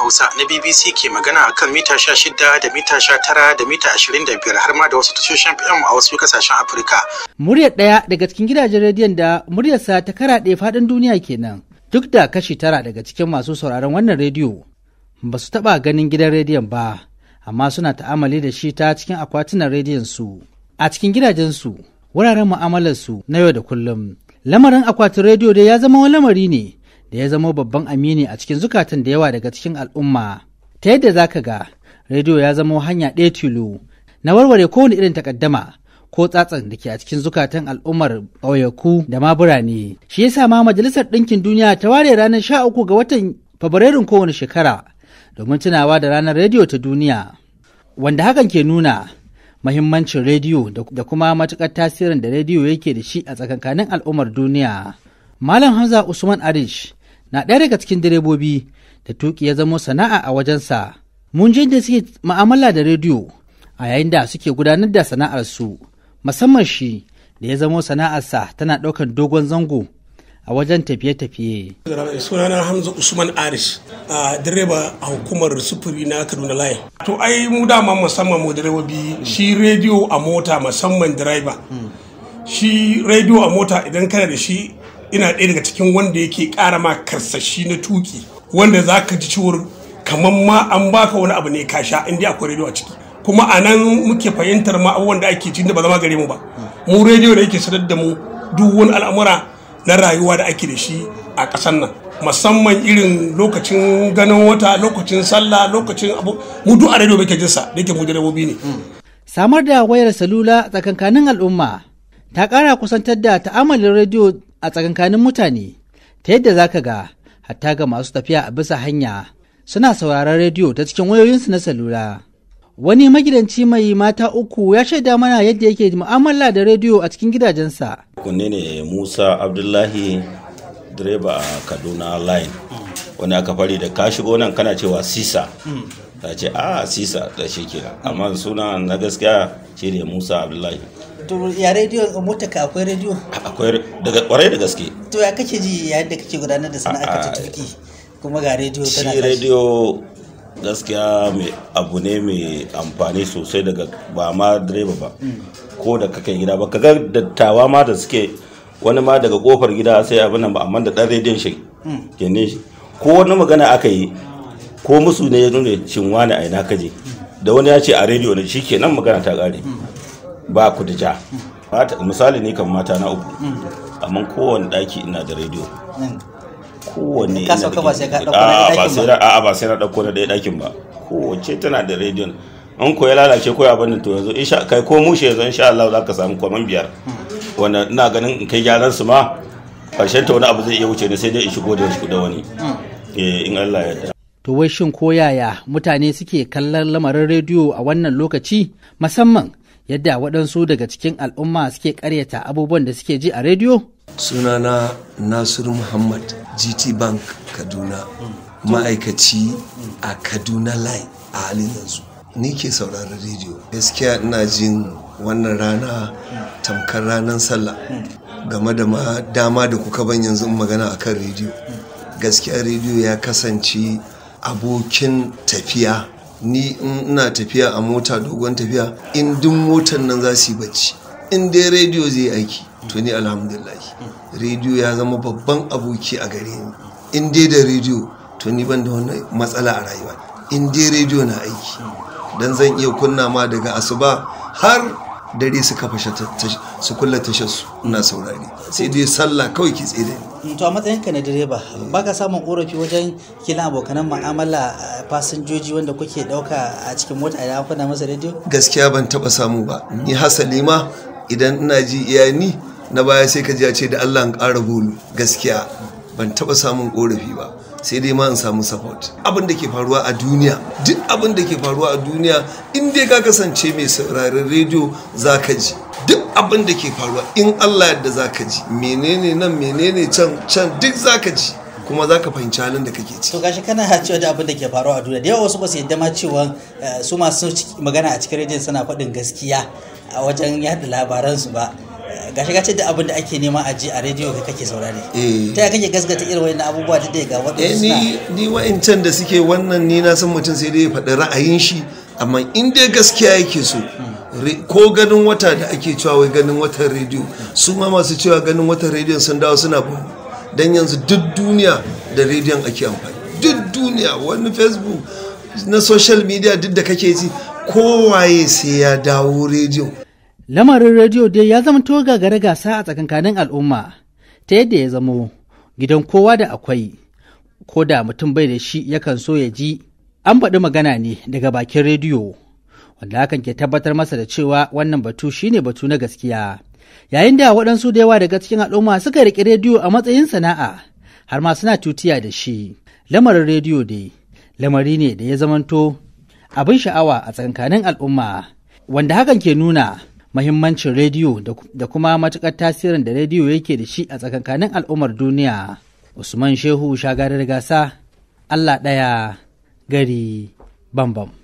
Hausa na BBC ke magana akan mita 16 da mita 19 da mita 25 har ma da wasu tashoshin FM a wasu kasashen Afirka. Muryar ɗaya daga cikin gidajen rediyon da muryarsa ta karaɗe faɗin duniya kenan. Duk da kashi 9 daga cikin masu sauraron wannan rediyo ba su taɓa ganin gidan rediyon ba, amma suna ta'amali da shi ta cikin akwatunan rediyon su. A cikin gidajensu, wuraren mu'amalarsu na yau da kullum. Lamarin akwatin rediyo dai ya zama wani lamari ne da ya zama babban amini a cikin zukatan da yawa daga cikin al'umma. Ta yadda za ka ga, rediyo ya zama hanya ɗaya tilo na warware kowane irin takaddama ko tsatsan da ke a cikin zukatan al'ummar ƙauyaku da ma birane. Shi yasa ma Majalisar Ɗinkin Duniya ta ware ranar 13 ga watan Fabrairun kowane shekara domin tunawa da ranar rediyo ta duniya. Wanda hakan ke nuna mahimmancin rediyo da kuma matuƙar tasirin da rediyo yake da shi a tsakankanin al'ummar duniya. Malam Hamza Usman Arish na ɗaya daga cikin direbobi da tuƙi ya zamo sana'a a wajensa. Mun je da suke ma'amala da rediyo a yayin da suke gudanar da sana'arsu, musamman shi da ya zamo sana'arsa tana ɗaukar dogon zango a wajen tafiye-tafiye. Sunana Hamza Usman Arish, a direba a hukumar sufuri na Kaduna Line. To ai mu dama musamman mu direbobi shi rediyo a mota musamman direba. Shi rediyo a mota idan kana da shi ina ɗaya daga cikin wanda yake ƙara ma karsashi na tuki wanda za ka ji ciwon kamar ma an baka wani abu ne ka sha inda akwai rediyo a ciki. Kuma a nan muke fahimtar ma abubuwan da ake ci da ba zama gare mu ba. Mu rediyo da yake sanar da mu duk wani al'amura na rayuwa da ake da shi a ƙasar nan musamman irin lokacin ganin wata, lokacin sallah, lokacin abu, mu duk a rediyo muke jinsa da yake mu direbobi ne. Samar da wayar salula tsakankanin al'umma ta ƙara kusantar da ta'amalin rediyo a tsakankanin mutane ta yadda za ka ga hatta ga masu tafiya a bisa hanya suna sauraron rediyo ta cikin wayoyinsu na salula. Wani magidanci mai mata uku ya shaida mana yadda yake mu'amala da rediyo a cikin gidajensa. Kunne ne Musa Abdullahi, direba a Kaduna Line. Wanda aka fari da ka shigo nan kana cewa Sisa. Ta ce a Sisa da shi kenan. Amma suna na gaskiya shi ne Musa Abdullahi. To ya rediyo mota ka akwai rediyo? Akwai daga kwarai da gaske. To ya kake ji yayin da kake gudanar da sana'ar ta tuki kuma ga rediyo tana Shi rediyo gaskiya mai abu ne mai amfani sosai daga ba ma direba ba ko da kake gida ba kaga dattawa ma da suke wani ma daga kofar gida sai abin nan ba, amma da dan rediyon shi kenan shi ko wani magana aka yi ko musu ne ya nuna shin wani a ina kaje da wani ya ce a rediyo ne shi kenan magana ta kare ba ku da ja. Misali ne kan mata na uku, amma kowane daki ina da rediyo. Kowanne ka sauka ba sai ka dauko na ɗakin ba. A'a ba sai na dauko na ɗaya ɗakin ba, kowace tana da rediyon. In ko ya lalace ko ya bani to yanzu insha kai ko mushe yanzu insha Allah za ka samu kwaman biyar wanda ina ganin in kai gyaran su ma karshen ta wani abu zai iya wuce ne sai dai in shigo da da wani in Allah ya yarda. To wai shin ko yaya mutane suke kallon lamarin rediyo a wannan lokaci, musamman yadda waɗansu daga cikin al'umma suke ƙaryata abubuwan da suke ji a rediyo? Sunana Nasiru Muhammad, GT Bank Kaduna, ma'aikaci a Kaduna Line a halin yanzu. Ni ke sauraron rediyo. Gaskiya ina jin wannan rana tamkar ranar sallah game da ma dama da kuka ban yanzu in magana akan rediyo. Gaskiya rediyo ya kasance abokin tafiya. Ni ina tafiya a mota dogon tafiya, in duk motar nan za su yi bacci, in dai rediyo zai aiki to ni alhamdulillah rediyo ya zama babban aboki a gare ni. In dai da rediyo to ni ban da wani matsala a rayuwa in dai rediyo na aiki, dan zan iya kunna ma daga asuba har dare su kafa su kulla tashar su ina saurare, sai dai sallah kawai ki tsere ni. To a matsayinka na direba baka samun korafi wajen kila abokanan mu'amala fasinjoji wanda kuke dauka a cikin mota idan kuna masa rediyo? Gaskiya ban taba samu ba. Ni hasali ma idan ina ji iyani na baya sai ka ji a ce da Allah in ƙara bolu. Gaskiya ban taba samun korafi ba, sai dai ma in samu support. Abin da ke faruwa a duniya, duk abin da ke faruwa a duniya in dai ka kasance mai sauraron rediyo za ka ji duk abin da ke faruwa. In Allah yadda za ka ji menene nan menene can can duk za ka ji, kuma za ka fahimci halin da kake ciki. To gashi kana cewa da abin da ke faruwa a duniya da yawa wasu ba su yadda ma cewa su masu magana a cikin rediyon suna faɗin gaskiya a wajen yada labaransu ba. Gashi ka ce da abin da ake nema a ji a rediyo kai kake saurare. Eh. Ta yaya kake gaskata irin wayannan abubuwa duk da ga Eh, waɗansu suna ni wa'incan da suke wannan, ni na san mutum sai dai ya faɗi ra'ayin shi, amma in dai gaskiya yake so, ko ganin wata da ake cewa wai ganin watan rediyo, su ma masu cewa ganin watan rediyon sun dawo suna bin dan yanzu duk duniya da rediyon ake amfani, duk duniya, wani Facebook na social media duk da kake ji, kowaye sai ya dawo rediyo. Lamarin rediyo dai ya zama to gagara gasa a tsakankanin al'umma, ta yadda ya zamo gidan kowa da akwai, ko da mutum bai da shi yakan so ya ji an faɗi magana ne daga bakin rediyo, wanda hakan ke tabbatar masa da cewa wannan batu shine batu na gaskiya. Yayin da waɗansu da yawa daga cikin al'umma suka riƙi rediyo a matsayin sana'a, har ma suna tutiya da shi. Lamarin rediyo dai lamari ne da ya zamanto abin sha'awa a tsakankanin al'umma, wanda hakan ke nuna mahimmancin rediyo da kuma matuƙar tasirin da rediyo yake da shi a tsakankanin al'ummar duniya. Usman Shehu Shagarar Gasa, Allah ɗaya gari bambam.